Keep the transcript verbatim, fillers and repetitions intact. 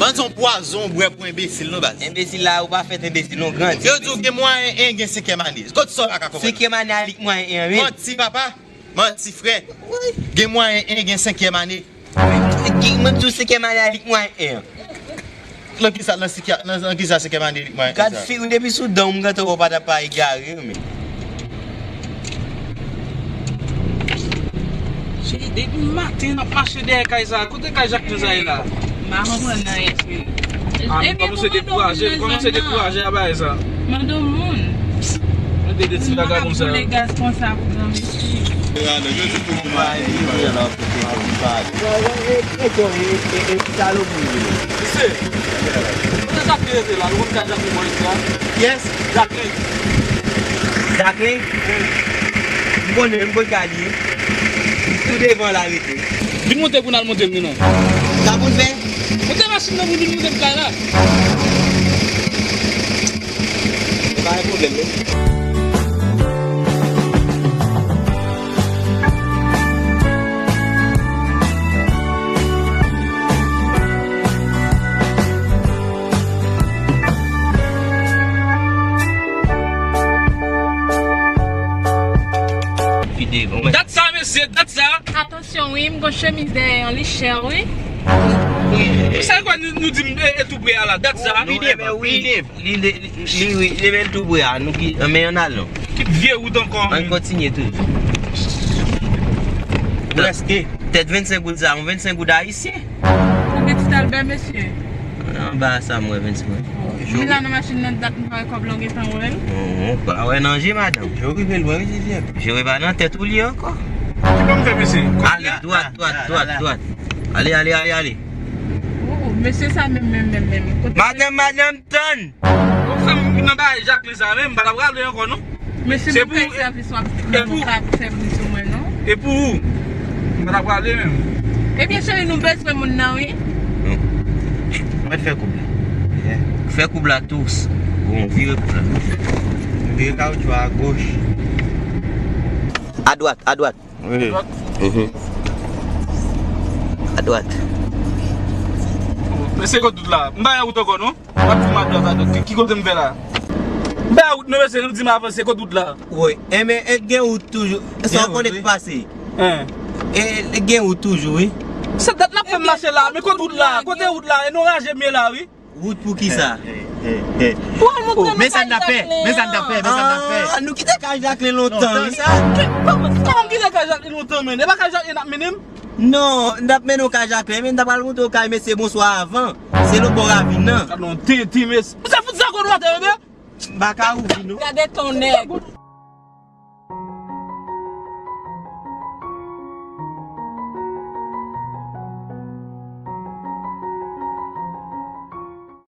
An se yon pwazon w bwè pou enbesil non baz. Enbesil la, ou pa fèt enbesil non, grandi. Yo di w gen mwayen en gen senkyèm ane. Kot sa w pa ka konprann? Senkyèm ane a li k mwayen en an, wi. Manti papa, manti frè. Gen mwayen en gen senkyèm ane. Mwen di w senkyèm ane a li k mwayen en an. Nan kisa, nan sikya-, nan, nan kisa senkyèm ane li k mwayen en sa? Gad figi w depi sou dan w m gentan wè w pa t ap egare wi men. Cheri, depi maten n ap mache dèyè kay sa. Kote kay Jacqueline sa ye la? M pa konprann anyen, cheri. Ah, m kòmanse dekouraje, m kòmanse dekouraje a bagay sa. Mande yon moun. Mande de ti vagabon sa yo. Boule gaz konsa pou granmesi. Misye, kote Jacqueline rete la? Nou konn kay Jacqueline bò isit la? Kiyès? Jacqueline. Jacqueline? M konnen, m konn kay li ye. Tou devan la rete. Vin monte pou n al montre m li non. Sa pou n fè? Monte machin nan pou vin monte m kay la. Se pa yon pwoblèm non. Dat sa, mesye, dat sa. Atansyon wi, m gon chemiz dèyè an, li chè wi. Sa kwa nou, nou di m e, e tou pre a la, dat sa. Li devan, li devan, li, li, li, li, li, li tou pre a, nou ki, men ann al non. Ki vye wout ankò. Ann kontinye toujou. Prèske. Tèt vennsenk goud sa, yon vennsenk goud ayisyen. Ou gen ti talbè, mesye? Anba sa, m wè vennsenk goud. Men la nan machin nan, dat m pa wè kòb la, w gentan wè l? Ou pa wè nan je, madanm. Je w rive lwen, wi, Jezi. Je w pa nan tèt ou li ankò. Ki bon m fè, mesye? Ale, dwat, dwat, dwat, dwat. Ale, ale, ale, ale. Oh, mesye sa menm, menm, menm, menm. Kote madanm, madanm, tann. Bon, sa m nan bagay Jacqueline sa menm, m pa ta prale ankò, non. Mesye, se pou mwen, sèvis w ap, e pou, w ap sèvi sou mwen non. E pou ou? M pa ta prale menm. Ebyen, cheri, nou bezwen moun nan, wi. Mwen fè koub la. Fè koub la tous. Bon, vire koub la. Vire kawotchou a goch. Adwat, adwat. Wi. Mhm. Adwat. Mesye, kot wout la? M pa yon wout ankò, non? W ap di m adwat, adwat. Ki, ki kote m fè la? M pa yon wout, non, mesye, nou di m avanse, kot wout la? Wi. Enben, e gen wout toujou. Sa w konnen k pase. Hein. E, e gen wout toujou, wi. Se dat n ap fè m mache la, men kot wout la? Kote wout la? E nou raje m ye la, wi. Wout pou kisa? Pou al montre nou kay Jacqueline. Men sa n t ap fè, men sa n t ap fè, men sa n t ap fè. Ah, nou kite kay Jacqueline lontan, wi. Kòman m kite kay Jacqueline lontan, men? E pa kay Jacqueline n ap mennen m? Non, n t ap mennen w kay Jacqueline, men n t ap al montre w kay mesye Bonswa avan. Se lòt bò ravin nan. Gad yon tenten, mesye. Misye fout zèko nou atè, mesye. M pa ka ouvri, non. Gade ton nèg.